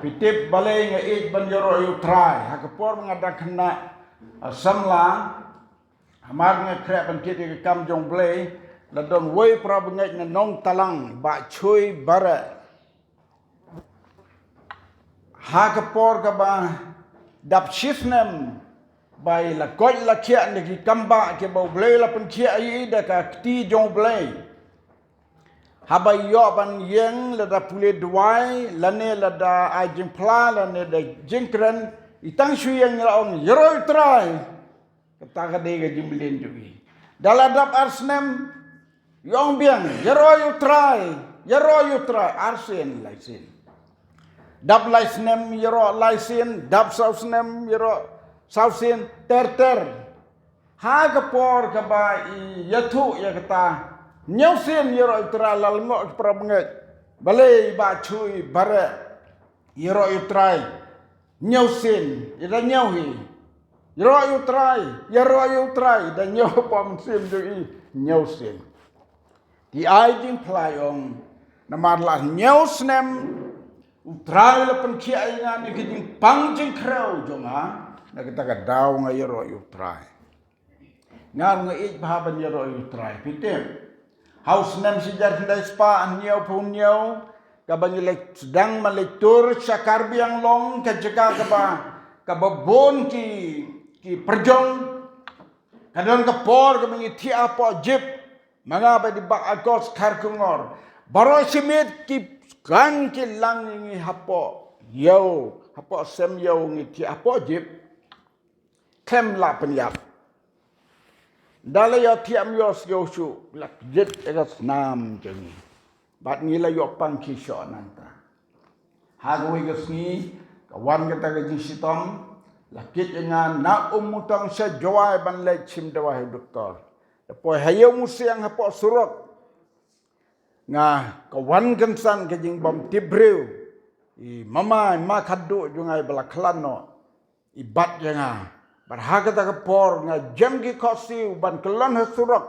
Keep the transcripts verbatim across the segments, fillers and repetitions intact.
Phi tip balei nga ïeit ban ïaroh ïa U Trai? Ha ka por ba nga dang khynnah, ah, samla, hamar nga khreh ban thied ïa ka kam jong U Blei, la don uwei u para bangeit na Nongtalang, Bah Chui Bareh. Ha ka por kaba dap shisnem ba i la koit la khiah na ki kambah kiba U Blei la pynkhiah ïa i da ka kti jong U Blei. Haba ïoh ban ïeng, lada pule duwai, lane lada ai jingphla, lane da jingkren, i tang shu ïeng i la ong, "Ïaroh ïa U Trai." Kata ka dei ka jingmlien jong i. Da la dap ar snem, i ong biang, "Ïaroh ïa U Trai, ïaroh ïa U Trai." Ar sien, lai sien. Dap lai snem, ïaroh lai sien, dap saw snem, ïaroh saw sien, ter ter. Ha ka por kaba i ïathuh ïa kata, hynñiew sien ïaroh ïa U Trai, la lyngngoh ki para bangeit. Balei Bah Chui Bareh ïaroh ïa U Trai hynñiew sien, i da hynñiew hi. Ïaroh ïa U Trai, ïaroh ïa U Trai, da hynñiew, hapoh mynsiem jong i, hynñiew sien. Te ai jingphla, i ong, namar la hynñiew snem U Trai la pynkhiah ïa nga na ka jingpang jingkhrew jong nga, na kata ka daw nga ïaroh ïa U Trai. Nga ruh nga ïeit bha ban ïaroh ïa U Trai, phi tip. Ha u snem shi hajar khyndai spah hynñiewphew hynñiew, kaba ngi leit sdang ban leit tour sha Karbi Anglong, ka jaka kaba, kaba bun ki, ki pyrjong. Ka don ka por kaba ngi thiah hapoh jeep, ma nga bad i Bah Agos Kharkongor. Baroh shi miet ki kang ki lang ïa ngi hapoh ïew, hapoh sem ïew ngi thiah hapoh jeep. Khlem lah pynïap. Da la ïoh thiah ym ïoh sngewsuk, la kjit ïa ka snam jong ngi. Bad ngi la ïoh pang ki shoh nangta. Ha kawei ka sngi, ka wan kata ka jingshitom, la kit ïa nga na Umutong sha Jowai ban leit shim dawai ha doktor. Da poi ha Ïewmusiang hapoh surok, nga, ka wan kynsan ka jingbymtip briew. I mama, i ma khadduh jong nga iba la khlad noh, i bat ïa nga. Bad ha kata ka por nga jem ki khohsiew ban kyllon ha surok.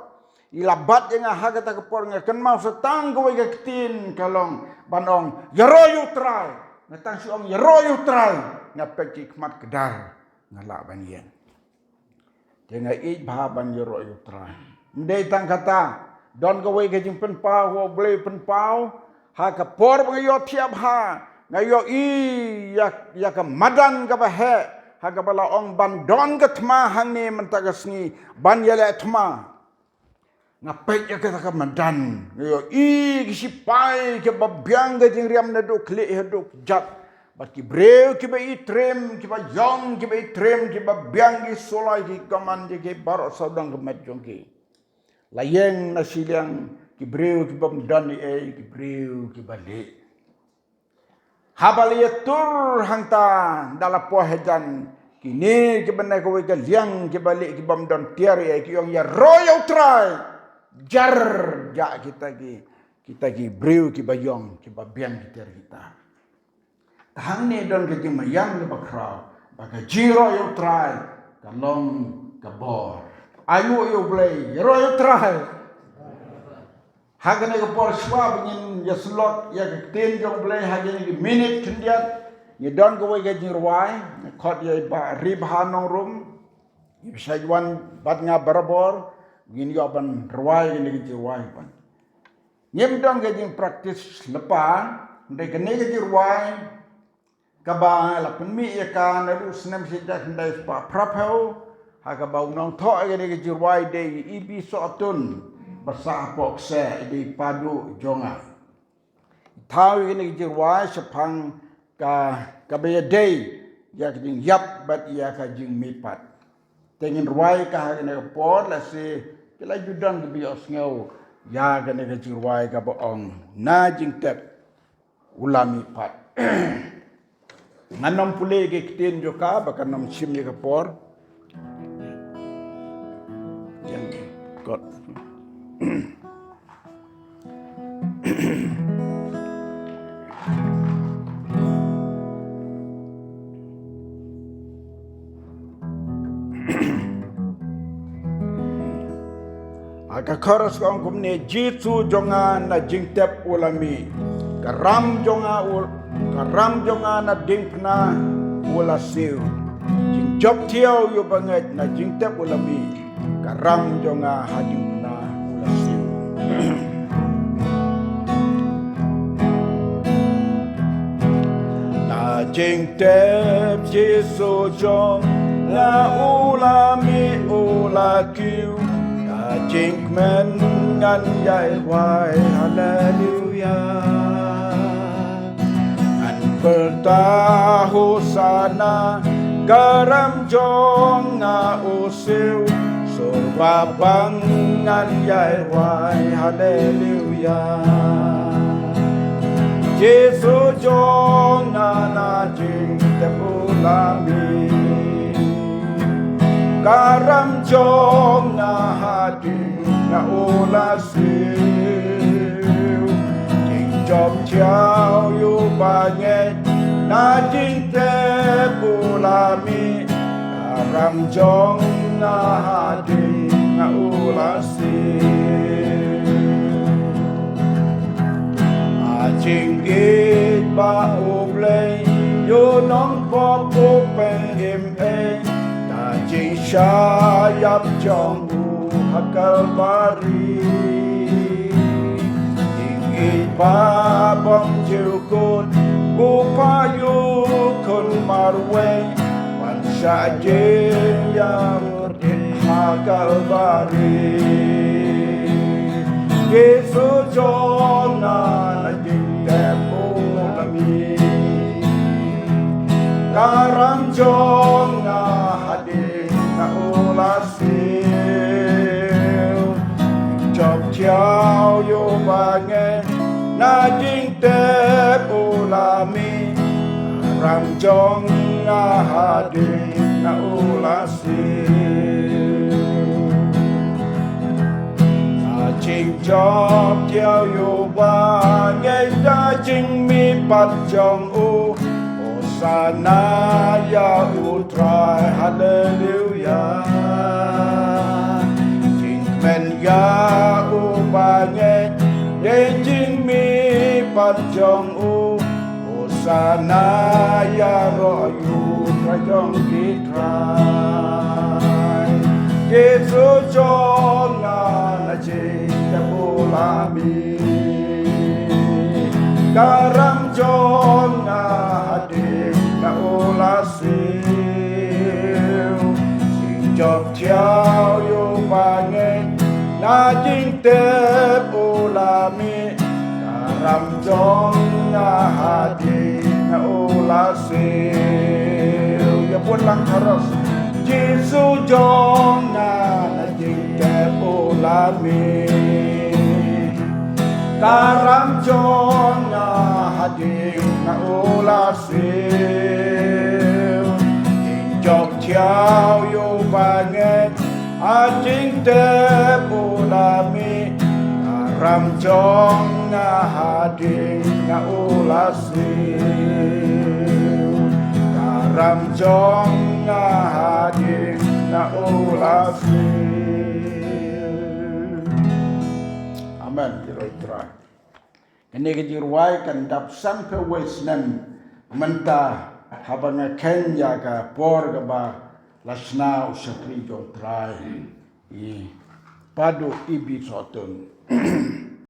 I la bat ïa nga ha kata ka por, nga kynmaw sa tang kawei ka ktien, ka long ban ong, "Ïaroh ïa U Trai." Nga tang shu ong, "Ïaroh ïa U Trai." Nga peit ki khmat kdar, nga lah ban ïeng. Te nga ïeit bha ban ïaroh ïa U Trai. Ym dei tang kata, don kawei ka jingpynpaw, U Blei pynpaw. Ha ka por ba nga ïoh thiah bha, nga ïohi ïa, ïa ka madan kaba heh, ha kaba la ong ban don ka thma hangne mynta ka sngi, ban ïaleh thma. Nga peit ïa kata ka madan, nga ïohi ki sipai kiba biang ka jingriam naduh khlieh haduh kjat. Bad ki briew kiba ithrem, kiba ïong, kiba ithrem, kiba biang ki suloi, ki kyrmen jong ki baroh sawdong ka met jong ki. La ïeng na shiliang ki briew kibym don ei ei, ki briew kiba lieh. Haba la ïatur hangta da la poi hajan, kine kiba na kawei ka liang kiba lieh kibym don tiar ei ei, ki ong, "Ïaroh ïa U Trai." Jar jah kita ki, kita ki briew kiba ïong, kiba biang ki tiar kita. Te hangne don ka jingmaïan kaba khraw, ba ka jingïaroh ïa U Trai ka long ka bor. Ai nguh ïa U Blei, ïaroh ïa U Trai. Ha kane ka por shuwa ba ngin ïasyllok ïa ka ktien jong U Blei, ha kine ki minit khyndiat, ngi don kawei ka jingrwai, nga khot ïa i Bah Ribha Nongrum, i ba shait wan bad nga barabor, ngin ïoh ban rwai kane ka jingrwai ban. Ngim don ka jingpractice lypa, hynrei kane ka jingrwai, kaba la pynmih ïa ka naduh u snem shi hajar khyndai spah phraphew, ha kaba u nongthoh ïa kane ka jingrwai dei i E B Sohtun, ba sah hapoh kseh, i dei i paduh jong nga. Thaw ïa kane ka jingrwai shaphang ka, kaba ïadei ïa ka jingïap bad ïa ka jingmihpat. Te ngin rwai ka ha kane ka por, lehse ki la ju don kiba ïohsngew ïa kane ka jingrwai kaba ong, Na Jingtep U La Mihpat. Ngan ym pule ki ktien jong ka ba kan ym shim ïa ka por. Ïeng kot. Ha ka chorus ka ong kumne: Jisu jong nga, Na Jingtep U La mih, ka ram jong nga u, Ka ram jong nga na diengphna u la siew. Jingjop thiaw ïa u bangeit na jingtep u la mih. Ka ram jong nga ha diengphna u la siew. Na jingtep Jisu jong nga u la mih u la kiew. Na jingkmen ngan ïai wai haleluya. Ngan pyrta hosana, ka ram jong nga u siew. Sur ba bang ngan ïai wai haleluya. Jisu jong nga na jingtep u la mih. Ka ram jong nga ha diengphna u la siew. Jingjop thiaw ïa u bangeit na jingtep u la mih. Ka ram jong nga ha diengphna u la siew. Ha jingïeit ba u Blei ïa u nongpop u pynhim ei. Na jingshah ïap jong u ha Kalbari. Jingïeit ba bym ju kut u phah ïa u khun marwei. Ban shah jingïap ha Kalbari. Jisu jong nga na jingtep u la mih. Ka ram jong nga ha diengphna u la siew. Jop thiaw ïa u bangeit na jingtep u la mih. Ram jong nga ha diengphna u la siew. Na jingjop thiaw ïa u bangeit na jingmihpat jong u. Hosana ïa u Trai haleluya. Jingkmen ïa u bangeit ïa jingmihpat jong u. Hosana ïaroh ïa u Trai jong ki trai. Jisu jong nga na jingtep u la mih. Ka ram jong nga ha diengphna u la siew. Jingjop thiaw ïa u bangeit na jingtep u la mih. Ka ram jong nga ha diengphna u la siew. Ïa bun lang chorus. Jisu jong nga na jingtep u la mih. Ka ram jong nga ha diengphna u la siew. Jingjop thiaw ïa u bangeit ha jingtep u la mih. Ka ram jong nga ha diengphna u la siew. Ka ram jong nga ha diengphna u la siew. Amen. Ki roi Trai. Kane ka jingrwai kan dap sanphew wei snem mynta haba nga kheiñ ïa ka por kaba la shna u shakri jong Trai i Padu Ibi Sotun.